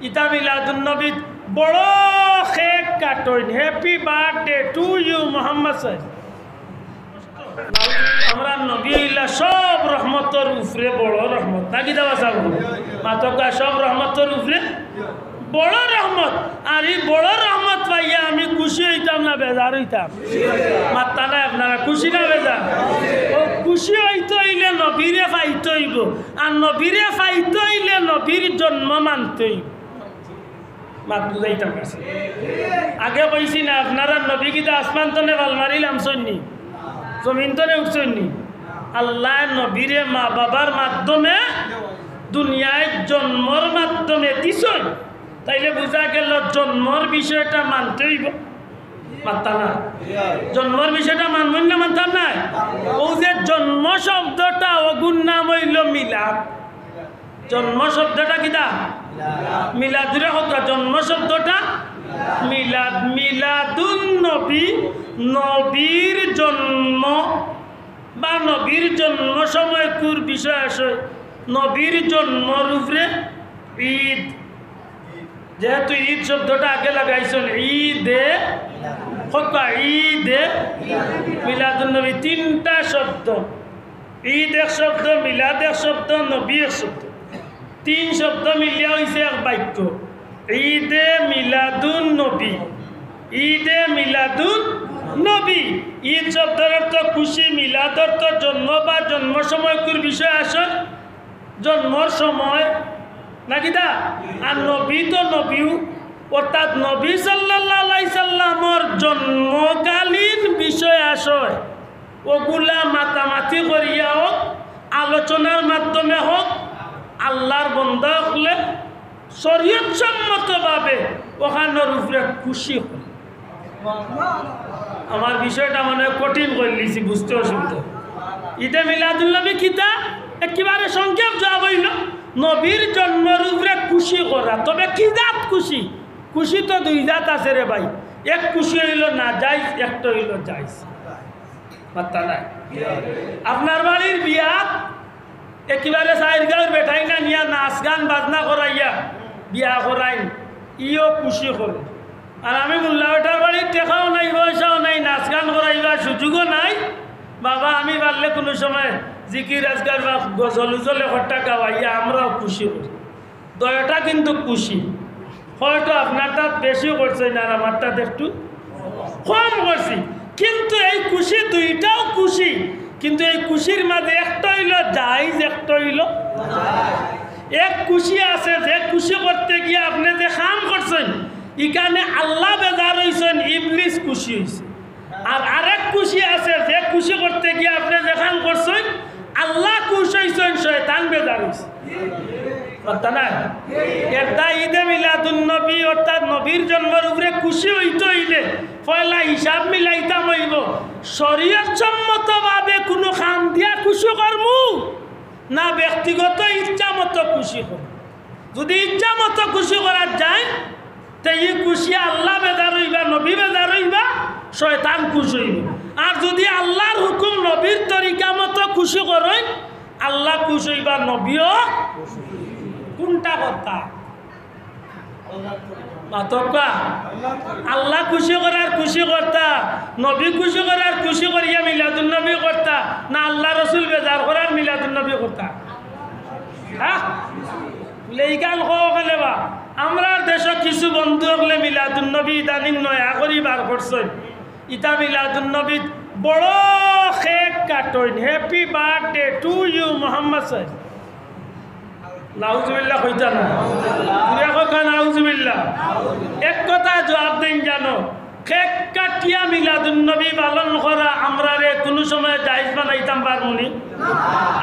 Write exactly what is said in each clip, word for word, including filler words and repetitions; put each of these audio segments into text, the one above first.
ইতা মিলাদুন নবীত বড় কেক কাটইন, "Happy birthday to you Mohammad সাহেব।" আমরার নবী অইলা সব রহমতর উপরে বড় রহমত, নাকি দাবা সাহেব? মাতকা সব রহমতর উপরে বড় রহমত। আর ই বড় রহমত পাইয়া আমি খুশি অইতাম না বেজার অইতাম? মাত্তা নাই আপনারা, খুশি না বেজার? ও খুশি অইতে অইলে নবীরে পাইতে অইবো, আর নবীরে পাইতে অইলে নবীর জন্ম মানতে অইবো। মাত বুঝাইতাম পারছি? আগে কইছি না, আপনারার নবী কিতা আসমান তনে ফাল মারিল নামছইন নি? জমিন তনে উঠছইন নি? আল্লায় নবীরে মা বাবার মাধ্যমে দুনিয়াত জন্মর মাধ্যমে দিছইন। তাইলে বুঝা গেল জন্মর বিষয়টা মানতে অইবো। মাত্তা না। জন্মর বিষয়টা মানবো না মানতাম নায়? অউ যে জন্ম শব্দটা, অগুর নাম অইলো মিলাদ। জন্ম শব্দটা কিতা? মিলাদ। জুরে কউক্কা, জন্ম শব্দটা মিলাদ। মিলাদুন নবী, নবীর জন্ম বা নবীর জন্ম সময়কুর বিষয় আশয়, নবীর জন্মর উপরে ঈদ। যেহেতু ঈদ শব্দটা আগে লাগাইছইন, ঈদে, কউক্কা, ঈদে মিলাদুন নবী, তিনটা শব্দ। ঈদ এক শব্দ, মিলাদ এক শব্দ, নবী এক শব্দ। তিন শব্দ মিলিয়া অইছে এক বাক্য, ঈদে মিলাদুন নবী। ঈদে মিলাদুন নবী। ঈদ শব্দর অর্থ খুশি, মিলাদ অর্থ জন্ম বা জন্ম সময়কুর বিষয় আশয়, জন্মর সময়, নাকি দা? আর নবী তো নবীও, অর্থাৎ নবী সাল্লাল্লাহু আলাইহি সাল্লামর জন্মকালীন বিষয় আশয়, অগুলা মাতামাতি করিয়া হউক, আলোচনার মাধ্যমে হউক, আল্লার বন্দা অকলে শরীয়তসম্মতভাবে অখানর উপরে খুশি অয়। আমার বিষয়টা মনে অয় কঠিন করিলিছি, বুঝতে অসুবিধা। ঈদে মিলাদুন নবী কিতা? একেবারে সংক্ষেপ জবাব অইলো, নবীর জন্মর উপরে খুশি করা। তবে কি জাত খুশি? খুশি তো দুই জাত আছে রে ভাই, এক খুশি অইলো নাজাইজ, একটা অইলো জাইজ। মাত্তা নাই। আপনার বাড়ির বিয়াত একেবারে চাইর গাঁওর বেটাইন আনিয়া নাচ গান বাজনা করাইয়া বিয়া করাইন, ইও খুশি করে। আর আমি মোল্লা বেটার বাড়ির টেকাও নাই, পয়সাও নাই, নাচ গান করাইবার সুযোগও নাই। বাবা, আমি পারলে কুনু সময় জিকির আজকার বা গজল উজল একটা গাওয়াইয়া আমরাও খুশি করি। দুইটা কিন্তু খুশি। হয়তো আপনারটাত বেশি করছি না, আর আমারটাত একটু কম করছি, কিন্তু এই খুশি দুইটাও খুশি। কিন্তু এই খুশির মাঝে একটা অইলো জাইজ, একটা অইলো। এক খুশি আছে, যে খুশি করতে গিয়া আপনে যে কাম করছইন, ইখানে আল্লা বেজার অইছইন, ইবলিস খুশি অইছে। আর আরেক খুশি আছে, যে খুশি করতে গিয়া আপনে যে কাম করছইন, আল্লা খুশ অইছইন, শয়তান বেজার অইছে। কথা না? এটা ঈদে মিলাদুন নবী, অর্থাৎ নবীর জন্মর উপরে খুশি অইতে অইলে পয়লা হিসাব মিলাইতাম অইবো, শরীয়তসম্মতভাবে কুনু কাম দিয়া খুশি করমু না ব্যক্তিগত ইচ্ছা মতো খুশি করমু। যদি ইচ্ছা মতো খুশি করা যায়, তে ই খুশি আল্লা বেজার অইবা, নবী বেজার অইবা, শয়তান খুশ অইবো। আর যদি আল্লার হুকুম নবীর তরিকা মতো খুশি করইন, আল্লা খুশ অইবা, নবীও। কুনটা কথা? মাতকা? আল্লা খুশি করার খুশি করতা, নবী খুশি করার খুশি করিয়া মিলাদুন নবী করতা, না আল্লা রসুল বেজার করার মিলাদুন নবী করতা? হ্যাঁ? বুলে ইখান কও কেনে বা? আমরার দেশো কিছু বন্ধু অকলে মিলাদুন নবী ইদানিং নয়া করি বার করছইন। ইতা মিলাদুন নবীত বড় কেক কাটইন, "Happy birthday to you Mohammad সাহেব।" নাউজুবিল্লাহ কইতা না? জুরে কউক্কা নাউজুবিল্লাহ। এক কথা জবাব দেইন জানো, কেক কাটিয়া মিলাদুন নবী পালন করা আমরারে কুনু সময় জায়েজ বানাইতাম পারমুনি?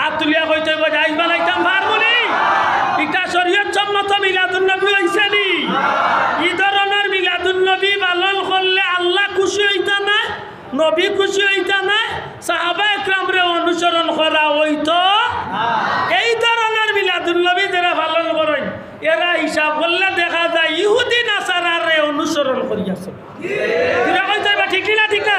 আত তুলিয়া কইতে অইবো, জায়েজ বানাইতাম পারমুনি? ইটা শরীয়তসম্মত মিলাদুন নবী অইছে নি? ই ধরনর মিলাদুন নবী পালন করলে আল্লা খুশি অইতা নায়, নবী খুশি অইতা নায়, সাহাবা একরামরে অনুসরণ করা অইতো। এই ধরনর মিলাদুন নবী যেরা পালন করইন, এরা হিসাব করলে দেখা যায় ইহুদি নাসারারে অনুসরণ করি আছে। এরা কইতে অইবা, ঠিক নি না? ঠিক না?